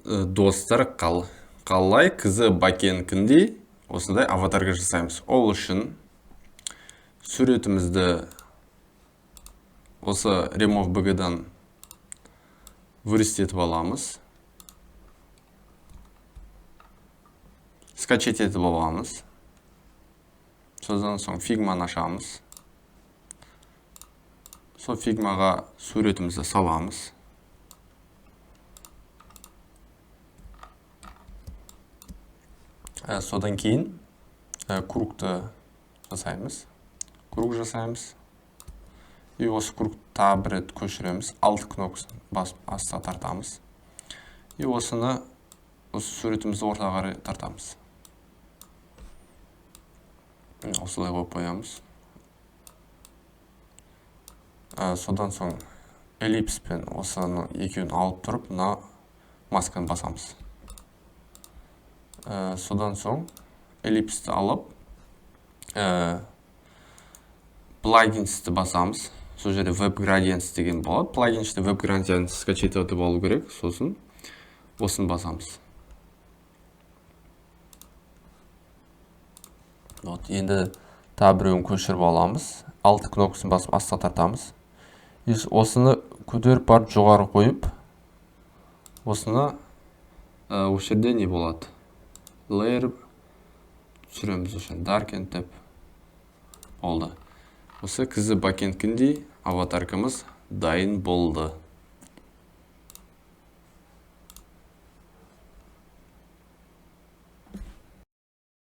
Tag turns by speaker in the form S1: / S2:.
S1: Достар, қалай КЗ Бакенкіндей осындай аватарка жасаймыз? Ол үшін суретімізді осы Remove BG-дан вырезать етіп аламыз. Скачать етіп аламыз. Содан соң Figma-ны ашамыз. Сол Figma-ға суретімізді саламыз. Содан кейін кругты жасаймыз. Круг жасаймыз. И осы кругты тағы бір рет көшіреміз. Alt кнопкасын басып астына тартамыз. И осы суретімізді ортаға қарай тартамыз. Осылай қойып қоямыз. Содан соң эллипспен осыны екеуін алып тұрып, мына масканы басамыз. Содан соң эллипсті алып, плагинсті басамыз. Сол жерде Web Gradients деген болады. Плагин ішінде Web Gradients скачать етіп алу керек. Сосын осыны басамыз. Вот, енді тағы біреуін көшіріп аламыз. Alt кнопкасын басып астына тартамыз. И осыны көтеріп барып жоғары қойып, осыны, осы жерде не болады? Layer түсіреміз осы жерде. Darken деп болды. Осы КЗ Бакенкіндей аватаркамыз дайын болды.